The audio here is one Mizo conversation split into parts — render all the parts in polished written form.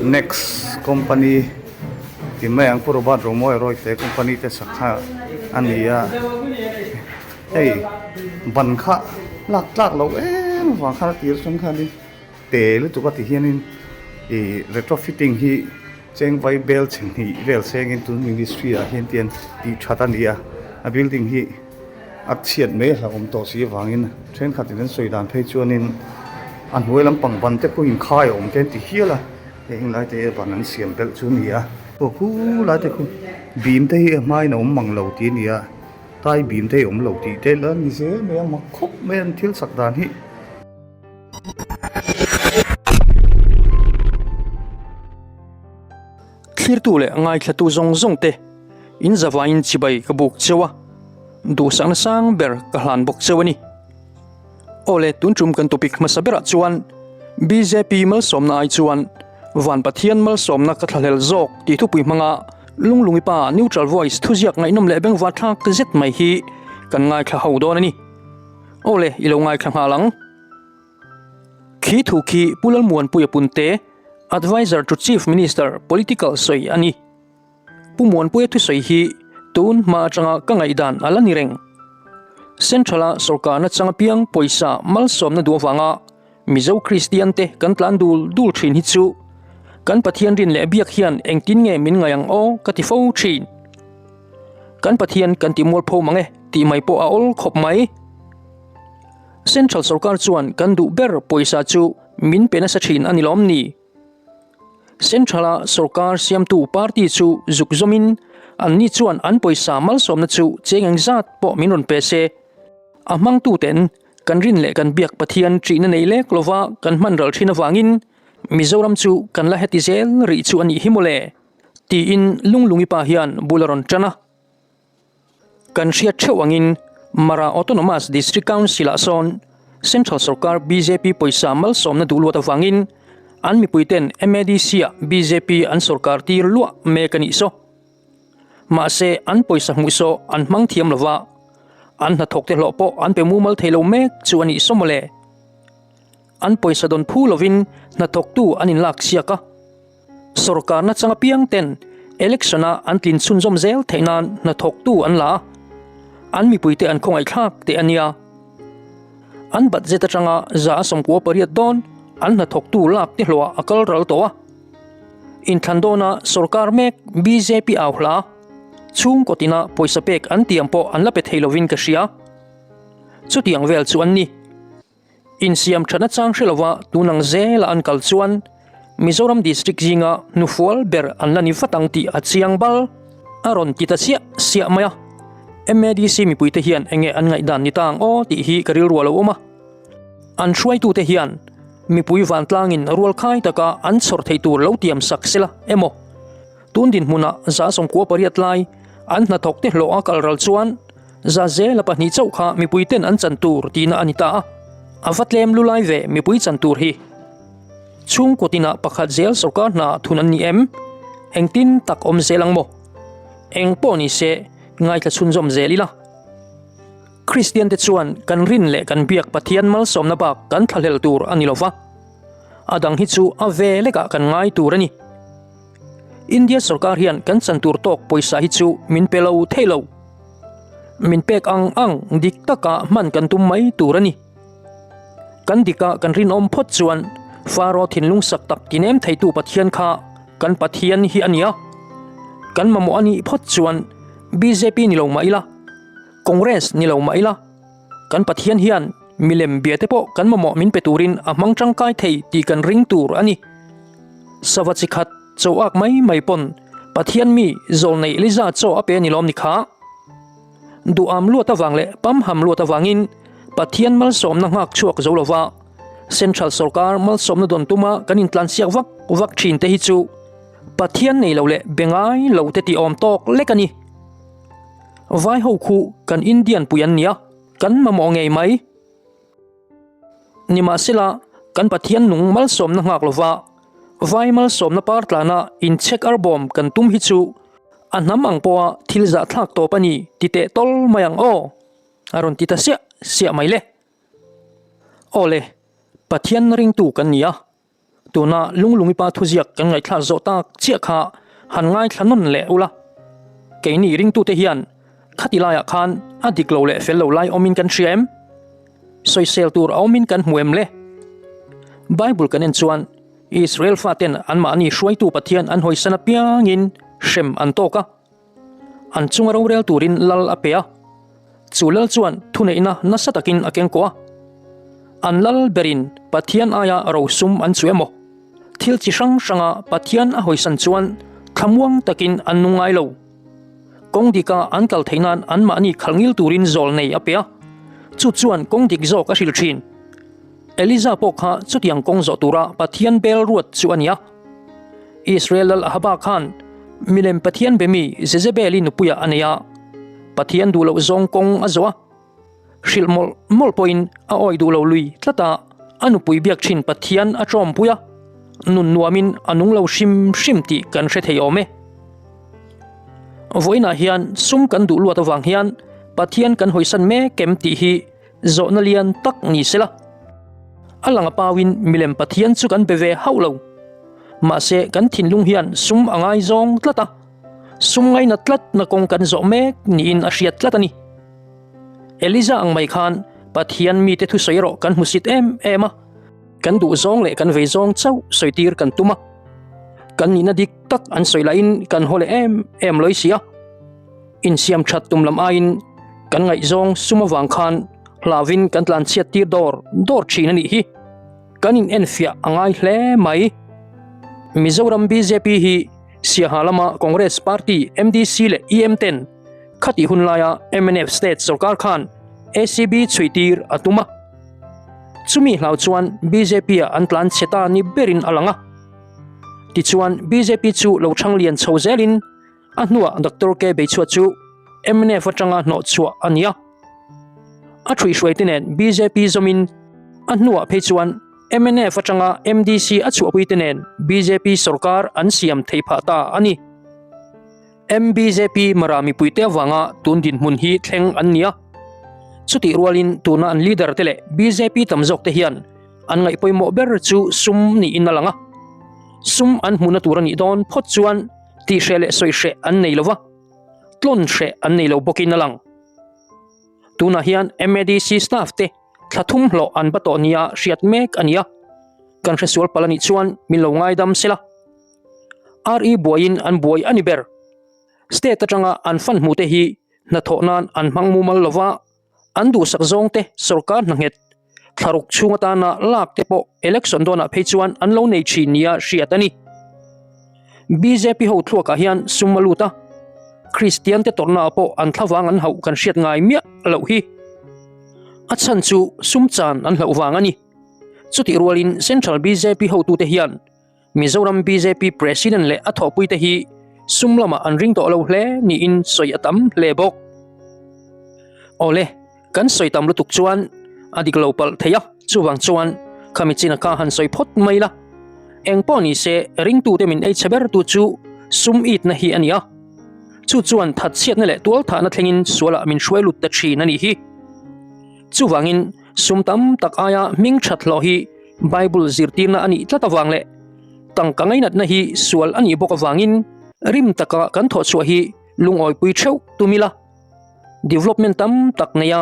Next company tih mai ang Pu Robert Romawia Royte company te sak kha a ni a hei ban kha lak tlak loh em avang khan a tir atang khanin te lutuk a ti hianin ih retrofitting hi cheng vai bel chhe hnih vel sengin tun ministry ah hian tian tih that a ni a a building hi a chhiat mai a hlauhawm tawh si avangin thenkhatin an sawi dan phei chuanin a hnuai lampang ban te pawhin khai a awm te an ti hial a hei englai te ban an siam belh chu a ni a aw khu lai te khu bim te hi a hmain a awm mang lo tih a ni a tai bim te hi a awm lo tih te la ni zel mai a mak khawp mai an thil chak dan hi. Thlirtu leh ngaithlatu zawng zawng te in zavaiin chibai ka buk cheu a, duhsakna sang ber ka hlan bawk cheu a ni. Aw le, tun tum kan topic hmasa berah chuan bjp malsawmna ai chuan Van Pathian malsawmna ka thlahlel zawk tih thupui hmanga Lunglungi pa Neutral Voice thuziak ngaihnawm leh bengvar thlak zet mai hi kan ngaithla ho dawn a ni. Aw le, i lo ngaithla nghal ang. Khi thu khi Pu Lalmuanpuia Punte, Adviser to Chief Minister, Political sawi a ni. Pu Muanpuia thusawi hi tun hma atanga ka ngaihdan a la ni reng. Central-a sorkarna chang apiang pawisa malsawmna duh avanga Mizo Kristian te kan tlan dul dul thin hi chu kan Pathian rin leh biak hian engtin nge min ngaih ang aw ka ti fo thin. Kan Pathian kan ti mualpho mang e tih mai pawh a awl khawp mai. Central sorkar chuan kan duh ber pawisa chu min pe nasa thin a ni lawm ni? Central-a sorkar siamtu party chu zuk zawmin anni chuan an pawisa malsawmna chu cheng eng zat pawh min rawn pe se. A hmangtuten kan rin leh kan biak Pathian ṭihna nei lek lova kan hman ral ṭhin avangin Mizoram chu kan la heti zel rih chu a nih hi mawle, tiin Lunglungi pa hian bul a rawn ṭan a. Kan hriat theuh angin Mara Autonomous District Council-ah sawn Central sorkar bjp pawisa malsawmna duh luat avangin an mipuiten MADC-ah bjp an sorkar tir luah mek a nih saw. Mahse an pawisa hmuh saw an hmang thiam lova, an hnathawkte hlawh pawh an pe mumal thei lo mek chu a nih saw mawle. An pawisa dawn phu lovin hnathawktu an inlak siak a. Sorkarna chang apiang ten election-a an tlin chhunzawm zel theih nan hnathawktu an la a, an mipuite an khawngaihthlak teh a nia. An budget atanga 98 dawn an hnathawktu lak te hlawhah a kal ral tawh a. Inthlan dawna sorkar mek bjp au hla, chhungkaw tina pawisa pek an tiam pawh an la pe thei lovin ka hria. Chutiang vel chu an ni. Insiam thatna chang hre lova tun ang zela an kal chuan Mizoram District zinga hnufual ber an la ni vat ang tih a chiang bal. A rawn ti ta siah siah mai a, MADC mipuite hian enge an ngaihdan ni ta ang aw tih hi ka rilru a lo awm a. An hruaitute hian mipui vantlangin rualkhai taka an chhawr theih tur lo tiam sak sela emaw? Tun dinhmunah 98 lai an hnathawkte hlawh a kal ral chuan za zela pahnih chauh kha mipui ten an chan tur tihna a ni ta a, a va tlem lu lai ve mipui chan tur hi. Chhungkaw tinah pakhat zel sorkar hna thun an ni em? Engtin tak awm zel ang maw? Eng pawh ni se ngaithla chhunzawm zel ila. Kristian te chuan kan rin leh kan biak Pathian malsawmna bak kan thlahlel tur a ni lova, a dang hi chu a ve lekah kan ngai tur a ni. India sorkar hian kan chan tur tawk pawisa hi chu min pe lo thei lo. Min pek ang ang dik taka hman kan tum mai tur a ni. Kan dika kan rinawm phawt chuan Faro thinlung sak tak tinem theitu Pathian kha kan Pathian hi a ni a. Kan mamawh a nih phawt chuan bjp ni lo mah ila, Congress ni lo mah ila, kan Pathian hian milem bia te pawh kan mamawh min pe turin a hmang tangkai thei tih kan ring tur a ni. Sava chi khat chaw ak mai mai pawn Pathian mi zawl nei Eliza chaw a pe a ni lawm ni kha? Duham luat avang leh pamham luat avangin Pathian malsawmna nghak chhuak zo lova Central sorkar malsawmna dawn tuma kan intlansiak vak vak thin te hi chu Pathian nei lo leh be ngai lo te tih awm tawk lek a ni. Vai ho khu kan Indian pui an nia, kan mamawh ngei mai. Nimahsela, kan Pathian nung malsawmna nghak lova vai malsawmna par tlana inchhek arbawm kan tum hi chu a hnam ang pawha thil zahthlak tawp a ni ti teh tawl mai ang aw, a rawn ti ta siah siah mai le. Aw le, Pathian ringtu kan ni a. Tuna Lunglungipa thuziak kan ngaihthlak zawh tak chiah kha han ngaithla nawn leh ula. Keini ringtute hian khati laiah khan a dik lo leh fel lo lai awmin kan hria em? Sawisel tur a awmin kan hmu em le? Bible kan en chuan Israel faten anmahni hruaitu Pathian an hawisan apiangin hrem an tawk a. An chunga rorel turin lal a pe a, chu lal chuan thuneihna nasa takin a keng kawh a. An lal berin Pathian aia rosum an chu emaw, thil chi hrang hranga Pathian a hawisan chuan thlamuang takin an nung ngai lo. Kawng dika an kal theih nan anmahni khalh ngil turin zawl nei a pe a, chu chuan kawng dik zawk a hrilh thin. Eliza pawh kha chutiang kawng zawh tura Pathian bel ruat chu a ni a. Israel lal Ahaba khan milem Pathian be mi Jezebeli nupuiah a nei a, Pathian duh loh zawng kawng a zawh a. Hrilh mawlh mawlh pawhin a awi duh lo lui tlat a, a nupui biak thin Pathian a tawmpui a, nun nuamin a nung lo hrim hrim tih kan hre thei awm e. Vawiinah hian sum kan duh luat avang hian Pathian kan hawisan mek em tih hi Zawhna lian tak ni sela. A lang a pauin milem Pathian chu kan be ve hauh lo. Mahse kan thinlung hian sum a ngaizawng tlat a, sum ngaina tlatna kawng kan zawh mek niin a hriat tlat a ni. Eliza ang mai khan Pathian mite thusawi erawh kan hmusit em em a, kan duhzawng leh kan veizawng chauh sawitir kan tum a, kan nihna dik tak an sawi lahin kan haw leh em em lawi si a. Insiam that tum lam aiin kan ngaihzawng sum avang khan hlauhin kan tlanchhiat tir dawr dawr thin a nih hi. Kan in enfiah a ngai hle mai. Mizoram bjp hi Siaha lama Congress Party, MDC leh EM ten khatih hun laia mnf state sorkar khan ACB chhui tir a tum a. Chumi hlau chuan bjp ah an tlanchhe ta ni berin a lang a. Tichuan bjp chu lo thang lian chho zelin A hnuah Doctor K Beichhua chu mnf atanga hnawh chhuah a ni a. A ṭhuihhruaite nen bjp zawmin a hnuah phei chuan mnf atanga MDC a chhuahpuite nen bjp sorkar an siam thei phah ta a ni. MBJP Mara mipuite avanga tun dinhmun hi thleng an ni a. Chutih rualin tuna an leader te leh bjp tam zawkte hian an ngaih pawimawh ber chu sum niin a lang a. Sum an hmuhna tur a nih dawn phawt chuan Tih hreh leh sawi hreh an nei lo va, tlawn hreh an nei lo bawkin a lang. Tunah hian MADC staff te thla thum hlawh an ba tawh nia hriat mek a ni a, kan hresual palh a nih chuan min lo ngaidam sela. RE buaiin an buai a ni ber. State atanga an fund hmuhte hi hnathawh nan an hmang mumal lo va, An duhsak zawngte sorkar hna nghet thlaruk chhung atana lak te pawh election dawnah phei chuan an lo nei thin nia hriat a ni. Bjp ho thluakah hian sum a lut a, Kristian te tawrhnaah pawh an thlavang an hauh kan hriat ngai miah loh hi. A chhan chu sum chan an hlauh vang a ni. Chutih rualin Central bjp hotute hian Mizoram bjp President leh a thawhpuite hi sum lamah an ring tawh lo hle niin sawi a tam hle bawk. Awle, kan sawi tam lutuk chuan a dik lo palh thei a, chuvang chuan khami chin kha han sawi phawt mai la. Eng pawh ni se ringtute min ei chhe bertu chu sum itna hi a ni a, chu chuan thatchhiatna leh tualthahna thlengin sualah min hruai lut ta thin a nih hi. Chuvangin sum tam tak aia hming that hlawh hi Bible zirtirna a nih tlat avang leh tangka ngainatna hi sual a nih bawk avangin rim taka kan thawh chhuah hi lungawipui theuh tum ila. Development tam tak neia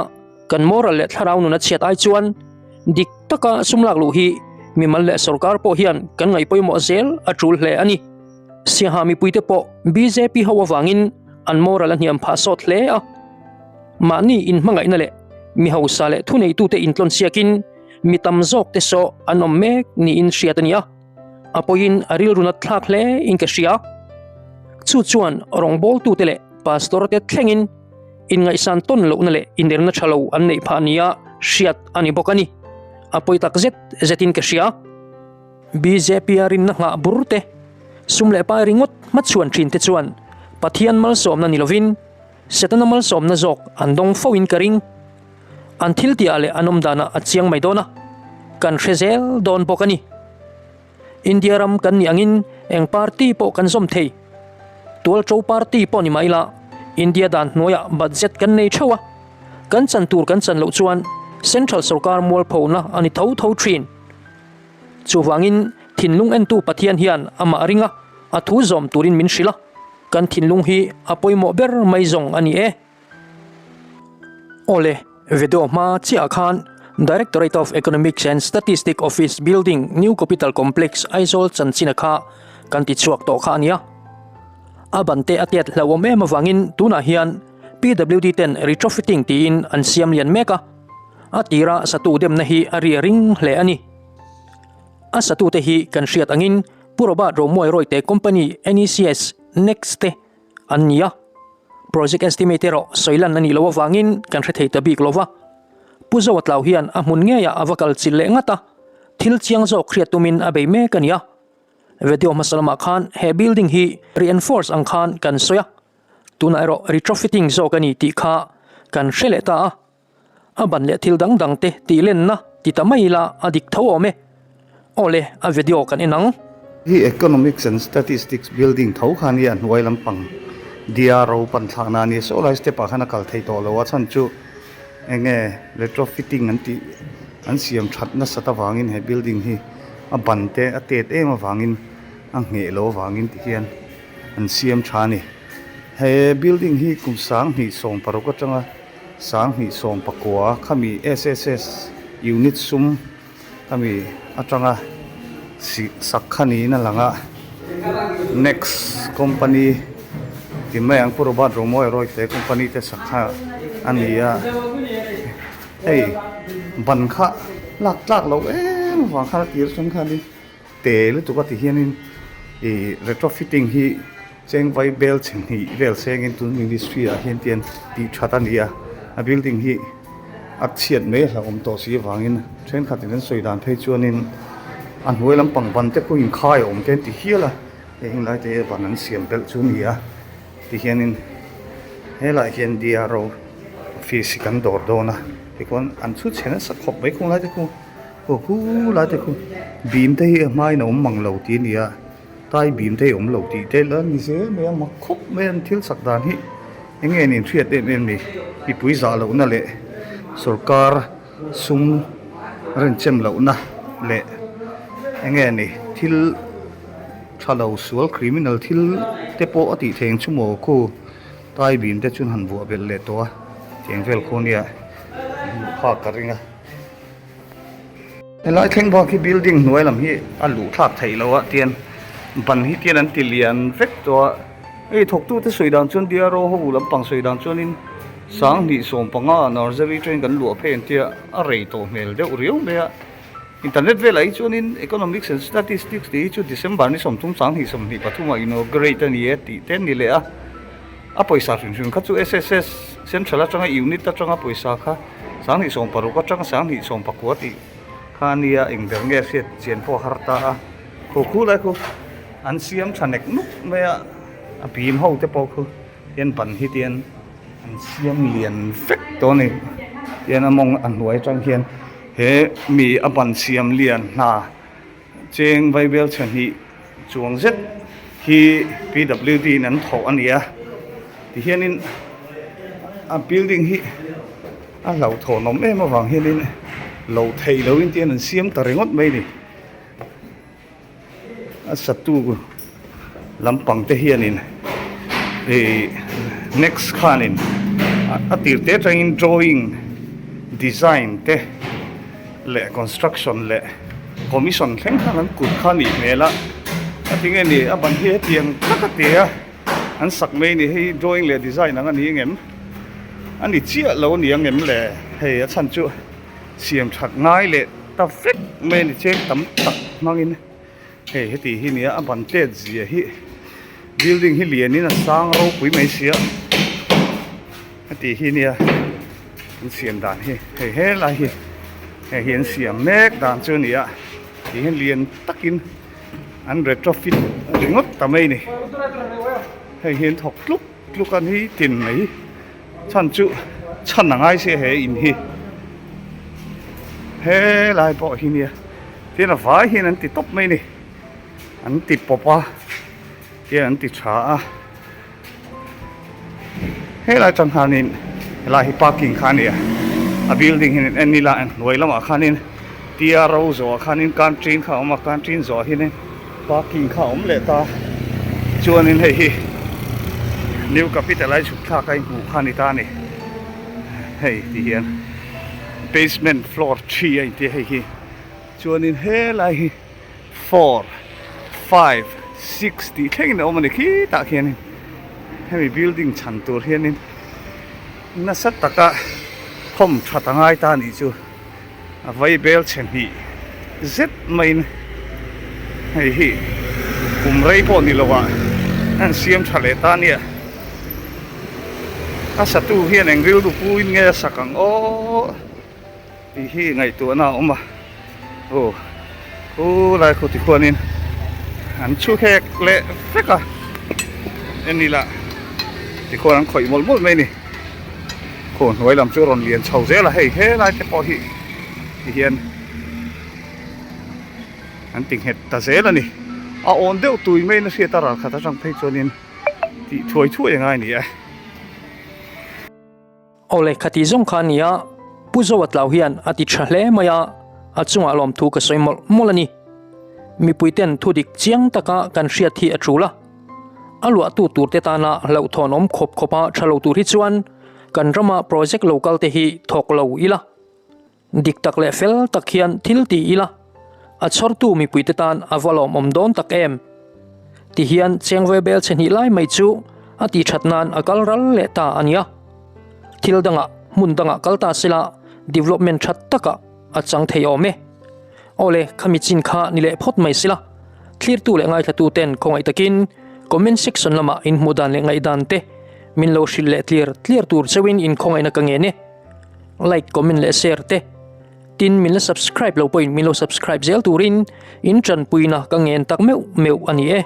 kan moral leh thlarau nun a chhiat ai chuan dik taka sum lak luh hi mimal leh sorkar pawh hian kan ngaih pawimawh zel a tul hle a ni. Siaha mipuite pawh bjp ho avangin an moral a hniam phah sawt hle a. Mahni inhmangaihna leh mi hausa leh thuneitute intlawnsiakin Mi tam zawk te saw an awm mek niin hriat a ni a, a pawiin a rilru nat thlak hle in ka hria. Chu chuan rawngbawltute leh pastor te thlengin inngaihsan tawn lohna leh inelna tha lo an neih phah nia hriat a ni bawk a ni. A pawi tak zet zetin ka hria. Bjp a rinna nghah bur te, sum leh pai ringawt hmachhuan thin te chuan Pathian malsawmna ni lovin Setana malsawmna zawk an dawng fo in ka ring. An thil tihah leh an awm danah a chiang mai dawn a, kan hre zel dawn bawk a ni. India ram kan nih angin eng party pawh kan zawm thei. Tualṭo party pawh ni mah ila, India dan hnuaiah budget kan nei theuh a, kan chan tur kan chan loh chuan Central sorkar mualphona a ni tho tho thin. Chuvangin. Thinlung entu Pathian hian amah ring a, a thu zawm turin min hrilh a, kan thinlung hi a pawimawh ber mai zawng a ni e. Awle, video hma chiahah khan Directorate of Economics and Statistic Office Building, New Capital Complex, Aizawl chanchina kha kan ti chhuak tawh kha a nia. A ban te a tiat hlauhawm em avangin tunah hian PWD ten retrofitting tiin an siam lian mek a, a tira satu demna hi a ri ring hle a ni. A satute hi kan hriat angin Pu Robert Romuai Rawite Company NECS Next te an ni a. Project estimate erawh sawi lan a nih loh avangin kan hre thei ta bik lo va. Pu Zoa Tlau hian a hmun ngeiah a va kal chilh leh ngat a, thil chiang zawk hriat tumin a bei mek a ni a. Video hmasa lamah khan he building hi reinforce ang khan kan sawi a, tunah erawh retrofitting zawk a ni tih kha kan hre leh ta a. A ban leh thil dang dang te tih lenna ti ta mai ila a dik tho awm e. Aw le, a video kan en ang. Hi Economics and Statistics building tho khan hi a hnuai lampang DRO pan thlakna a ni. Saw lai step ah khan a kal thei tawh lo a chhan chu eng nge retrofitting an tih an siam that nasat avangin he building hi a ban te a tet em avangin a ngheh lo avangin ti hian an siam tha a ni. He building hi kum 2016 atanga 2019 khami SSS unit sum khami atanga sih sak kha niin a lang a next company ti mai ang Pu Robert Romawi Rawite company te sak kha a ni a hei ban kha lak tlak loh em avang khan a tir atang khanin Te lutuk a ti hianin ih retrofitting hi chengvai bel chhe hnih vel sengin tun ministry ah hian tian tih that a ni a a building hi a chhiat mai a hlauhawm tawh si avangin thenkhat in an sawi dan phei chuanin a hnuai lampang ban te pawhin khai a awm te an ti hial a hei heng lai te hi ban an siam belh chu a ni a ti hianin helaiah hian DRO office hi kan dawr dawn a tikhuan an chhut chhe nasa khawp mai khung lai te khu. Aw khu lai te khu bim te hi a hmain a awm mang lo tih a ni a tai bim te hi a awm lo tih te la ni zel mai a mak khawp mai a an thil chak dan hi eng nge an inhriat em em ni mipui zah lohna leh sorkar sum renchem lohna leh eng nge ni thil tha lo sual criminal thil te pawh a tih theih ang chu maw khu tai bim te chu an han vuah belh leh tawh a tiang vel khu nia phak ka ring a. Helai thleng bak hi building hnuai lam hi a luh thlak theih loh a tian ban hi tian an ti lian vek tawh a hei thawktu te sawi dan chuan DRO ho lampang sawi dan chuanin 2015 ah nursery train kan luah phei an tia a rei tawh hmel deuh riau mai a internet velah hi chuanin economics and statistics tih hi chu December ni 30 2023 ah inaugurate a ni e tih te a ni leh a. A pawisa hrim hrim kha chu SSS Central atanga unit atanga pawisa kha 2016 atanga 2019 tih kha a nia eng ber nge hriat chian pawh a har ta a khu khu lai khu an siam tha nek nuk mai a a bim ho te pawh khu hian ban hi tian an siam lian vek tawh a ni tian a mawng a hnuai atang hian he mi a ban siam lian hna Cheng Vaibel chhe hnih chuang zet hi PWD in an thawh a ni a, tihianin a building hi a hlauhthawn awm em avang hianin lo theih lohin tihian an siam ta ringawt mai a ni. A satu lampang te hianin ih next khanin a tir te atangin drawing design te leh construction leh commission thleng khan an kut kha a nih hmel a a ti nge ni a ban hi hetiang tak a ti a an sak mai a ni hei drawing leh design ang a ni angem a ni chiah lo a ni angem le hei a chhan chu siam that ngai leh ta vek mai a ni cheng tam tak hmangin. Hei heti hi nia a ban tet zia hi building hi lianin a sang ropui mai sia heti hi nia an siam dan hi hei helai hi hei hi an siam mek dan chu a ni a ti hian lian takin an retrofit ringawt ta mai a ni hei hi an thawk tluk tluk a ni tin mai chhan chu chhan a ngai sia he in hi helai pawh hi nia. Tin a vai hian an ti tawp mai a ni an ti pawp a tian an ti tha a helai tang hianin helai hi parking kha a ni a a building hian en ila a hnuai lamah khanin. Tia ro zawhah khanin canteen kha a awm a, canteen zawhah hianin parking kha a awm leh ta. Chuanin hei hi New Capital a i chhuk thlak a i hmuh kha a ni ta a ni. Hei ti hian basement floor thi a inti a hei hi. Chuanin helai hi four, five, six tih thlengin a awm a ni khitah khianin hemi building chhan tur hianin nasa taka khawm that a ngai ta a nih chu. A vai bel chhe hnih zet maiin hei hi kum rei pawh ni lovah a han siam tha leh ta nia. A satu hian eng rilru puin nge a sak ang aw tih hi ngaihtuahna a awm a. Aw khu lai khu tikhuanin an chhu hek leh vek a en ila tikhuan an khawih mawlh mawlh mai a ni. Khaw hnuai lam chu a rawn lian chho zel a hei helai te pawh hi ti hian an ti nghet ta zel a ni a awn deuh tui maiin a hriat a ral khat atang phei chuanin tih thuai thuai a ngai a ni e. Aw lehkha tih zawng kha a ni a, Pu Zoa Tlau hian a ti tha hle mai a, a chungah lawmthu ka sawi mawlh mawlh a ni. Mipuiten thudik chiang taka kan hriat hi a tul a. A luahtu turte tana hlauhthawn awm khawp khawpa tha lo tur hi chuan kan rama project lo kal te hi thawk lo ila. Dik tak leh fel tak hian thil ti ila, a chhawrtu mipuite tan a va lawmawm dawn tak em? Ti hian chengve bel chhe hnih lai mai chu a tih that nan a kal ral leh ta a nia. Thil dangah hmun dangah kal ta sela development that takah a chang thei awm e. Awle, khami chin kha ni leh phawt mai sila. Thlirtu leh ngaithlatu ten khawngaih takin comment section lamah in hmuh dan leh ngaihdan te min lo hrilh leh tlir tlir tur cheuhin in khawngaihna ka ngen e. Like, comment leh share te. Tin, min la subscribe lo pawhin min lo subscribe zel turin in tanpuina ka ngen tak meuh meuh a ni e.